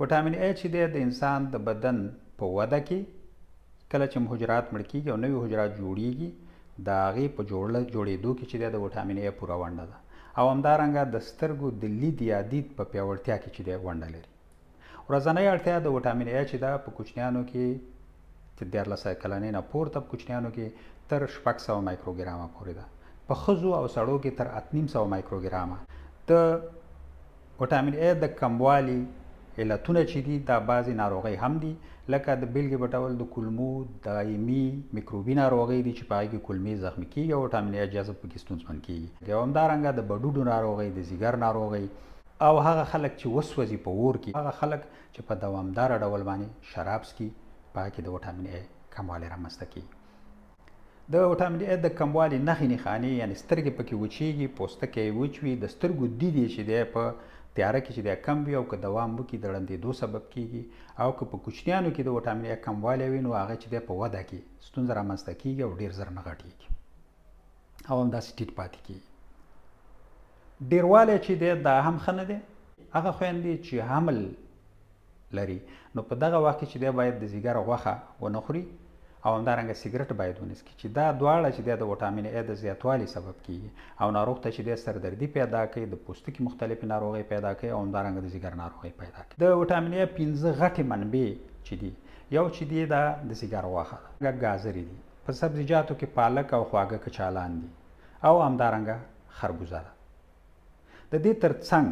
وټامین ای چې دی د انسان د بدن په وده کې کله چې حجرات مړ کېږي او نوي حجرات جوړیږي، د هغې په جوړېدو کې چې دی د وټامین ای پوره ونډه ده، او همدارنګه د سترګو د لید یا دید په پیاوړتیا کې چې دی ونډه لري. ورځنۍ اړتیا د وټامین ای چې ده په کوچنیانو کې چې 13 کلنۍ نه پورته په کوچنیانو کې تر 600 مایکروګرامه پورې ده، په ښځو او سړو کې تر 850 مایکروګرامه. د وټامین ای د کموالي علتونه چې دي دا بعضې ناروغۍ هم دي، لکه د بېلګې په ډول د کولمو دایمي میکروبي ناروغۍ دي چې په هغې کې کولمې زخمي کېږي او وټامین ای جذب پکې ستونزمن کېږي، او همدارنګه د بډوډو ناروغۍ، د ځیګر ناروغۍ، او هغه خلک چې وسوځي په اور کې، هغه خلک چې په دوامداره ډول باندې شراب څکي، په هغې کې د وټامین ای کموالی رامنځته کېږي. د وټامین ای د کموالي نښې نښانې یعنې سترګې پکې وچېږي، پوستکی یې وچ وي، د سترګو دید یې چې دی په تیاره کې چې دی کم وي، او که دوام وکړي د ړندېدو سبب کېږي، او که په کوچنیانو کې د وټامین ای کموالی وي نو هغه چې دی په وده کې ستونزه رامنځته کېږي او ډېر زر نه غټېږي او همداسې ټیټ پاتې کېږي. ډېروالی چې دی دا هم ښه نه دی. هغه خویندې چې حمل لري نو په دغه وخت کې چې دی باید د ځیګر غوښه ونه خوري، او همدارنګه سیګرټ باید ونه څکي، چې دا دواړه چې دی د وټامین ای د زیاتوالي سبب کېږي او ناروغ ته چې دی سردردي پیدا کوي، د پوستکي مختلفې ناروغۍ پیدا کوي، او همدارنګه د ځیګر ناروغۍ پیدا کوي. د وټامین ای 5 غټې منبع چې دي، یو چې دی دا د ځیګر غوښه ده، ګازرې دي، په سبزیجاتو کې پالک او خواږه کچالان دي، او همدارنګه خربوزه ده. د دې ترڅنګ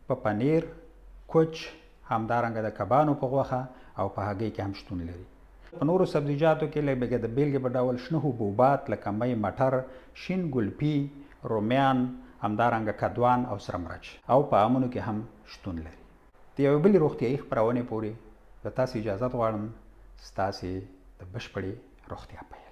په پنیر، کوچ، همدارنګه د کبانو په غوښه او په هګۍ کې هم شتون لري. په نورو سبزیجاتو کې لکه د بېلګې په ډول شنه حبوبات لکه مۍ، مټر، شین ګلپي، رومیان، همدارنګه کدوان او سره مرچ، او په آمونو کې هم شتون لري. د یوې بلې روغتیایي خپرونې پورې د تاسې اجازت غواړم. ستاسې د بشپړې روغتیا په هیله.